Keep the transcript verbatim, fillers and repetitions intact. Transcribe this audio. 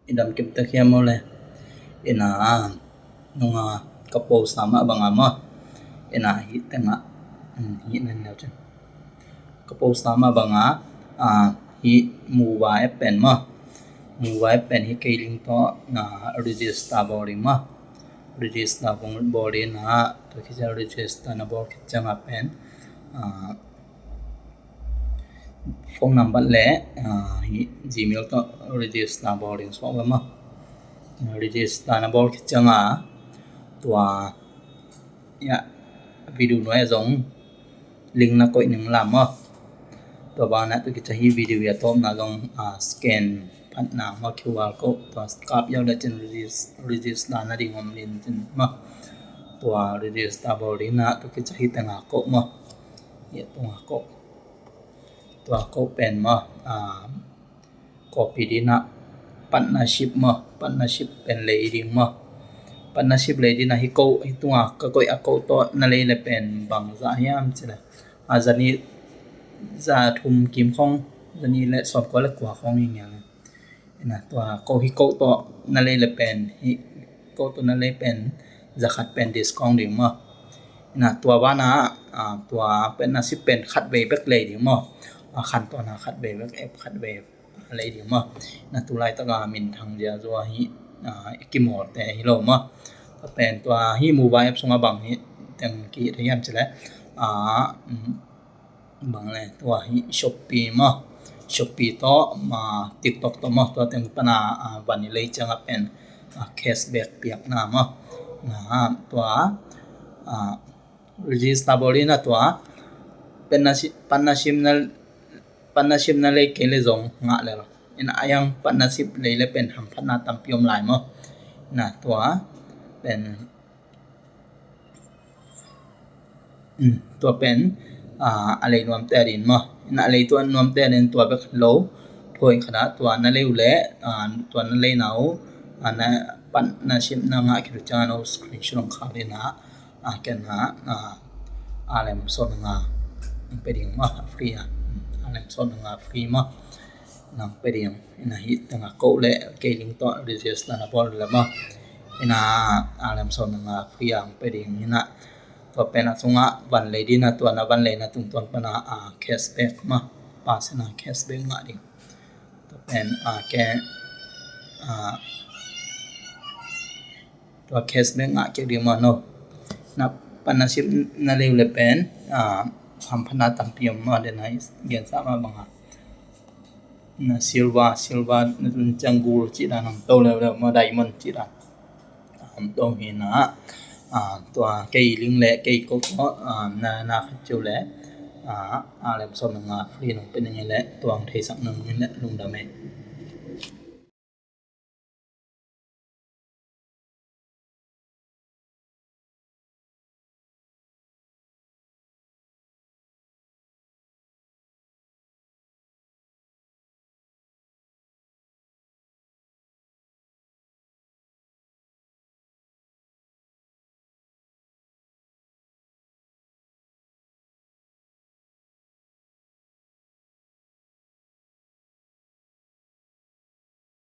I dam kim tak hiam maw le? Ina nunga ka post a mah banga maw? Ina hih tengah hih nan neu cin ka post a mah banga hih Moova app pen maw? Moova app pen hih kei link tawh register bawl ding maw? Register bawl ding na, tua khit ciang register na bawl khit cianga pen phone number le hih Gmail tawh register bawl ding suak ve maw? Register na bawl khit cianga tua ya video nuai zong link na koih ning lam maw? Tua bana tua khit ciang hih video ya tawpna zong scan phatna maw, Q R code tua kap yau le cin register na ding om lin cin maw? Tua register bawl ding na tua khit ciang hih tenga code maw? Hih tenga code, tua code pen maw? Copy ding na partnership maw? Partnership pen lei ding maw? Partnership lei ding na hih code, hih tunga ka koih a code tawh na lei le pen bangzah hiam cile a, zani za thum kim khong, zani le sawmkua le kua khong hi ngial. Ina tua ko hih code tawh na lei le pen, hih code tawh na lei pen zakhat pen discount ding maw? Ina tua bana tua partnership pen khat vei bek lei ding maw? Khan tawna khat vei bek, app khat vei lei ding maw? Ina tu laitaka minthang ziazua hih i kimawlte hi lo maw? Tua pen tua hih Moova app sunga bang hih teng kihih hiam cile bang le tua hih Shopee maw? Shopee tawh TikTok tawh maw? Tua teng pana van i lei cianga pen cashback piakna maw? Na tua register bawl ding na tua partnership na, partnership na lei kei le zong ngah le lo. Ina a yang partnership lei le pen hamphatna tampi om lai maw? Na tua pen tua pen a lei nuamte a ding maw? Ina a lei tua nuamte a ding tua bek lo. Phoi khana tua na lei uh le tua na lei na uh na partnership na ngah khit uh cianga no screenshot hong khak ding na a ken na a lem sawm nga pe ding maw? Free a, a lem sawm nga free maw? Nang pe ding. Ina hih tengah code le kei link tawh register na bawl le maw? Ina a lem sawm nga free a pe ding. Ina tua pen a sungah van lei ding na, tua na van leina tungtawn pana cashback maw? Percent a cashback ngah ding. Tua pen a ke tua cashback ngah kik ding maw? No. Na partnership na lei uh le pen hamphatna tampi om maw? Den a i gensa mah banga na silver, silver na tun ciang gold cih dan hong to leuleu maw? Diamond cih dan hong to hi na tua kei link le kei code tawh na na khat ciu le a lem sawm nga free nong pe ning le tua hong theisak nong ning le lungdam e.